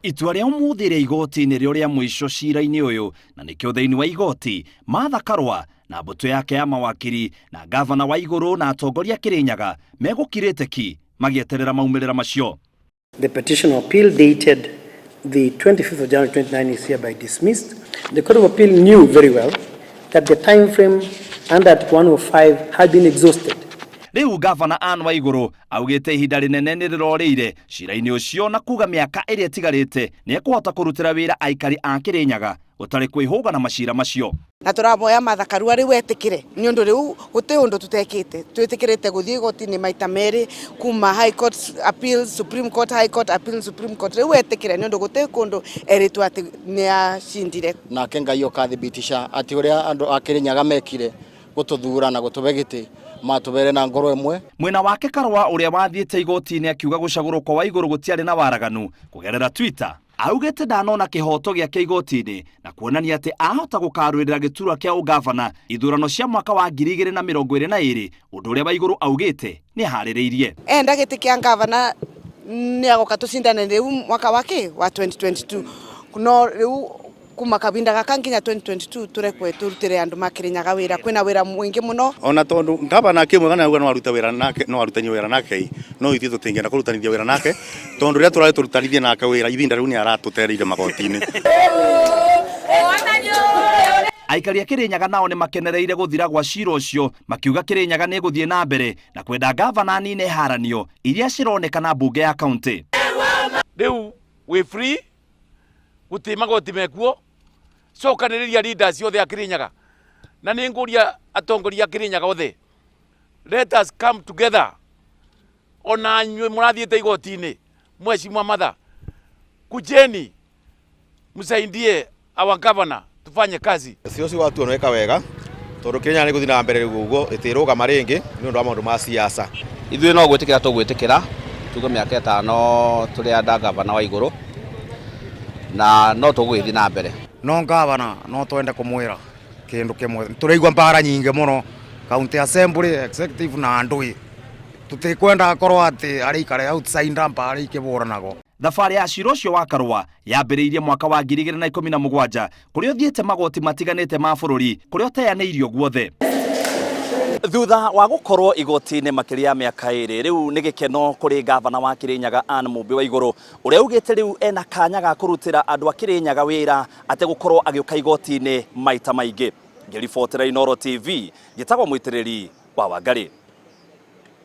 Itua rĩa ũmũthĩ rĩa igoti nĩrĩo rĩa mũico cira-inĩ ũyũ na nĩkĩo thĩinĩ wa igoti Martha Karua na mbũtũ yake ya mawakiri na ngavana Waigũrũ na atongoria a Kĩrĩnyaga megũkirĩte ki magĩeterera maumĩrĩra macio. The petition of appeal dated the 25th of January 29 is hereby dismissed. The Court of Appeal knew very well that the time frame under Article 105 had been exhausted. Rĩu ngavana Anne Waigũrũ augĩte ihinda rĩnene nĩ rĩrorĩire cira-inĩ ũcio na kuga mĩaka ĩrĩa ĩtigarĩte nĩ ekũhota kũrutĩra wĩra aikari a Kĩrĩnyaga gũtarĩ kwĩhũga na macira macio. Na tũraboya Martha Karua rĩu etĩkĩre nĩ ũndũ rĩu gũtĩ ũndũ tũtekĩte, twĩtĩkĩrĩte gũthiĩ igoti-inĩ maita merĩ kuma High Court appeal, Supreme Court, High Court appeal, Supreme Court, rĩu etĩkĩre nĩ ũndũ gũtĩ kũndũ erĩtwo atĩ nĩ acindire. Nake Ngai ũkathibitisha atĩ ũrĩa andũ a Kĩrĩnyaga mekire gũtũthura na gũtũbe gĩtĩ matũbere na ngoro ĩmwe. Mwena wake Karua ũrĩa wathiĩte igoti-inĩ akiuga gũcagũrwo kwa Waigũrũ gũtiarĩ na waraganu kũgerera Twitter. Augĩte ndanona kĩhoto gĩake igoti-inĩ na kuonania atĩ ahota gũkarũĩrĩra gĩturwa kĩa ũgavana ithurano cia mwaka wa 2022, ũndũ ũrĩa Waigũrũ augĩte nĩ aharĩrĩirie. Enda gĩtĩ kĩa ngavana nĩ agoka tũcindane rĩu mwaka wa kĩ wa 2022, no rĩu kuma kabinda gaka nginya 2022 tũrekwe tũrutĩre andũ ma Kĩrĩnyaga wĩra, kwĩna wĩra mũingĩ mũno. Ona tondu ngavana akĩmwega na auga no arute wĩra nake, no arutanie wĩra nake, no ithuĩ tũtingĩenda kũrutanithia wĩra nake tondu rĩrĩa tũrarĩ tũrutanithie nake wĩra ihinda rĩu nĩ aratũtereire magoti-inĩ. Aikari a Kĩrĩnyaga nao nĩ makenereire gũthira gwa cira ũcio makiuga Kĩrĩnyaga nĩ ĩgũthiĩ na mbere na kwenda ngavana anine haranio iria cironekana mbunge ya kaunti. Rĩu wĩ free gũtirĩ magoti mekuo, cokanĩrĩria leaders othe a Kĩrĩnyaga, na nĩ ngũria atongoria a Kĩrĩnyaga othe, let us come together. Ona inyuĩ mũrathiĩte igoti-inĩ, Mheshimiwa Martha, kujeni msaidie our governor tufanye kazi. Ũcio ũcio watua nĩweka wega tondũ Kĩrĩnyaga nĩ gũthiĩ na mbere rĩu ũguo ĩtĩrũgama rĩngĩ nĩ ũndũ wa maũndũ ma siasa. Ithuĩ no gwĩtĩkĩra tũgwĩtĩkĩra tuge mĩaka ĩtano tũrĩ under gavana Waigũrũ na no tũgũgĩthiĩ na mbere. No gavana no twende kũmwĩra kĩndũ kĩmwe, tũraigua mbara nyingĩ mũno county assembly, executive na andũ tũtikwenda akorwo atĩ arĩikare outside mbara ikĩbũranagwo. Thabarĩ ya cira ũcio wa Karũa yambĩrĩirie mwaka wa 2017 kũrĩa ũthiĩte magoti matiganĩte ma bũrũri kũrĩa ũteanĩirio guothe. Thutha wa gũkorwo igoti-inĩ makĩria ya mĩaka ĩrĩ, rĩu nĩ gĩkeno kũrĩ ngavana wa Kĩrĩnyaga Anne Mũmbi Waigũrũ ũrĩa augĩte rĩu ena kanya ga kũrutĩra andũ a Kĩrĩnyaga wĩra ategũkorwo agĩũka igoti-inĩ maita maingĩ. Ngĩribotera Inooro TV, njĩtagwo Mũitĩrĩri wa Wangarĩ.